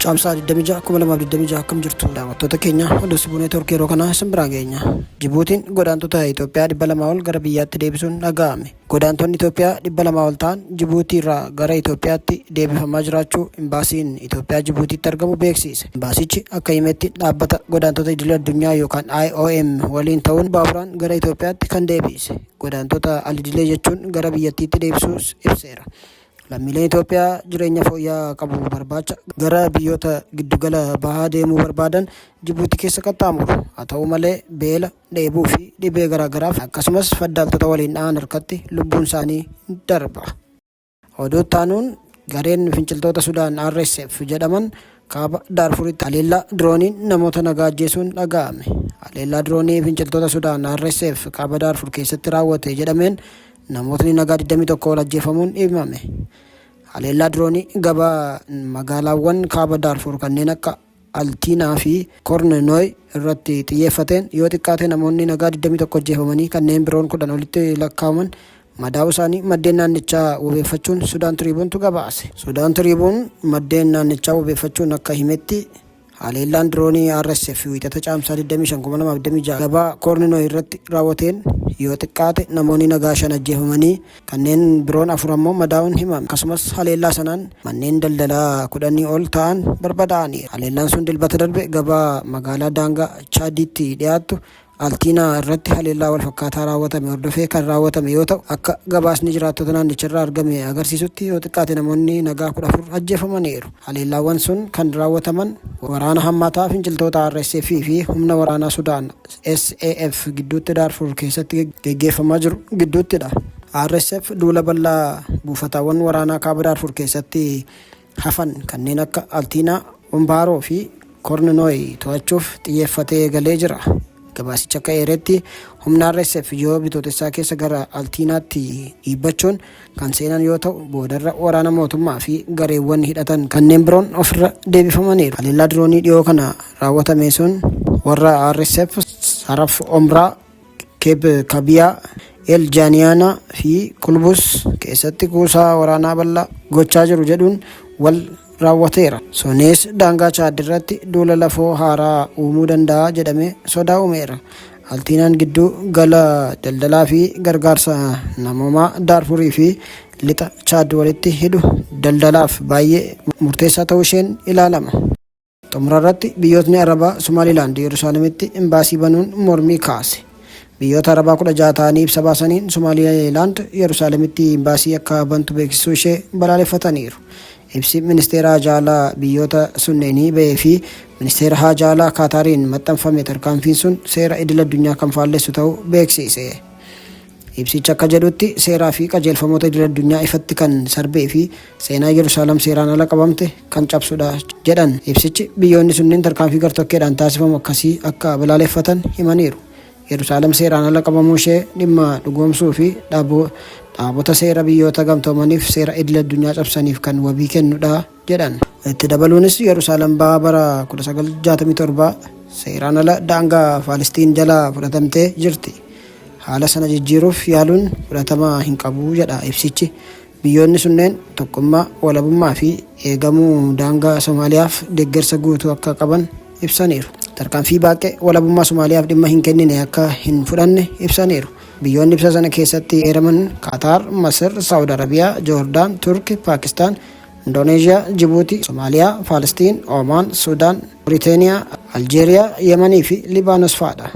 Caamsaa 26 2026 akkam jirtu daawwattoota keenya oduu Sibuu Neetwoork yeroo kanaa isin biraan geenya. Jibuutiin godaantota Itoophiyaa 200 ol gara biyyaatti deebisuun dhaga'ame. Godaantonni Itoophiyaa 200 ol ta'an Jibuutii irraa gara Itoophiyaatti deebifamaa jiraachuu Imbaasiin Itoophiyaa Jibuutiitti argamu beeksiise. Imbaasichi akka himetti dhaabbata godaantota idil addunyaa yookaan IOM waliin ta'uun baaburaan gara Itoophiyaatti kan deebiise. Godaantota al-idilee jechuun gara biyyattiitti deebisuus ibseera. Lammiileen Itoophiyaa jireenya fooyya'aa qabu barbaacha gara biyyoota giddugala bahaa deemuu barbaadan Jibuutii keessa qaxxaamuru. Haa ta'u malee beela, dheebuu fi dhibee garaagaraaf akkasumas faddaaltota waliin dha'an harkatti lubbuun isaanii darba. Oduu itti aanuun gareen finciltoota Sudaan RSF jedhaman kaaba Daarfuritti haleellaa dirooniin namoota nagaa ajjeesuun dhaga'ame. Haleellaa diroonii finciltoota Sudaan RSF kaaba Daarfur keessatti raawwate jedhameen namootni nagaa 21 ol ajjeefamuun himame. Haleellaa diroonii gabaa magaalaawwan kaaba Daarfur kanneen akka Altiinaa fi Kornooy irratti xiyyeeffateen yoo xiqqaate namoonni nagaa 21 ajjeefamanii kanneen biroon 10 olitti lakkaa'aman madaa'uu isaanii maddeen naannichaa wabeeffachuun Sudaan Tiriibuuntu gabaase. Sudaan Tiriibuun maddeen naannichaa wabeeffachuun akka himetti haleellaan diroonii RSF Wiixata Caamsaa 25, 2026 gabaa Koorninooy irratti raawwateen yoo xiqqaate namoonni nagaa 5 ajjeefamanii kanneen biroon 4 ammoo madaa'uun himame. Akkasumas haleellaa sanaan manneen daldalaa kudhanii ol ta'an barbadaa'aniiru. Haleellaan sun Dilbata darbe gabaa magaalaa daangaa Chaaditti dhiyaattu Altiinaa irratti haleellaa walfakkaataa raawwatame hordofee kan raawwatame yoo ta'u, akka gabaasni jiraattota naannicharraa argame agarsiisutti yoo xiqqaate namoonni nagaa 14 ajjeefamaniiru. Haleellaawwan sun kan raawwataman waraana hammaataa finciltoota RSF fi humna waraanaa Sudaan, SAF, gidduutti Daarfur keessatti geggeeffamaa jiru gidduuttidha. RSF duula bal'aa buufataawwan waraanaa Kaaba Daarfur keessatti hafan kanneen akka Altiinaa, Umbaaroo fi Korninooy to'achuuf xiyyeeffatee eegalee jira. Gabaasichi akka eeretti humna RSF ji'a Bitootessaa keessa gara Altiinaatti dhiibbachuun kan seenan yoo ta'u, boodarra waraana mootummaa fi gareewwan hidhatan kanneen biroon ofirra deebifamaniiru. Haleellaa diroonii dhiyoo kana raawwatame sun warra RSF Saraf Omraa, Keeb Kabiyaa, El Jaaniyaanaa fi Kulbus keessatti kuusaa waraanaa bal'aa gochaa jiru jedhuun wal raawwateera. Sunis daangaa Chaad irratti duula lafoo haaraa uumuu danda'a jedhamee sodaa uumeera. Altiinaan giddu gala daldalaa fi gargaarsa namoomaa Daarfurii fi lixa Chaad walitti hidhu daldalaaf baay'ee murteessaa ta'uu isheen ilaalama. Xumura irratti biyyootni Arabaa Somaalilaand Yerusaalemitti imbaasii banuun mormii kaase. Biyyoota Arabaa 16 ta'anii ibsa baasaniin Somaalilaand Yerusaalemitti imbaasii akka bantu beeksisuu ishee balaaleffataniiru. Ibsi Ministeera Haajaa Alaa biyyoota sunneenii bahee fi Ministeera Haajaa Alaa Kaataariin maxxanfame tarkaanfiin sun seera idil-addunyaa kan faallessu ta'uu beeksiise. Ibsichi akka jedhutti seeraa fi qajeelfamoota idil-addunyaa ifatti kan sarbee fi seenaa Yerusaalem seeraan ala qabamte kan cabsudha jedhan. Ibsichi biyyoonni sunneen tarkaanfii gartokkeedhaan taasifamu akkasii akka balaaleffatan himaniiru. Yerusaalem seeraan ala qabamuu ishee dhimma dhugoomsuu fi dhaabota seera Biyyoota Gamtoomaniif seera idil-addunyaa cabsaniif kan wabii kennudha jedhan. Itti dabaluunis Yerusaalem baha bara 1967 seeraan ala daangaa Faalistiin jalaa fudhatamtee jirti. Haala sana jijjiiruuf yaaluun fudhatama hin qabu jedha ibsichi. Biyyoonni sunneen tokkummaa, walabummaa fi eegamuu daangaa Somaaliyaaf deeggarsa guutuu akka qaban ibsaniiru. Tarkaanfii baaqqee walabummaa Somaaliyaaf dhimma hin kennine akka hin fudhanne ibsaniiru. Biyyoonni ibsa sana keessatti eeraman Kaataar, Masir, Saawud Arabiyaa, Joordaan, Turki, Paakistaan, Indooneezhiyaa, Jibuutii, Somaaliyaa, Faalistiin, Oomaan, Sudaan, Muriteeniyaa, Aljeeriyaa, Yemanii fi Libaanos fa'adha.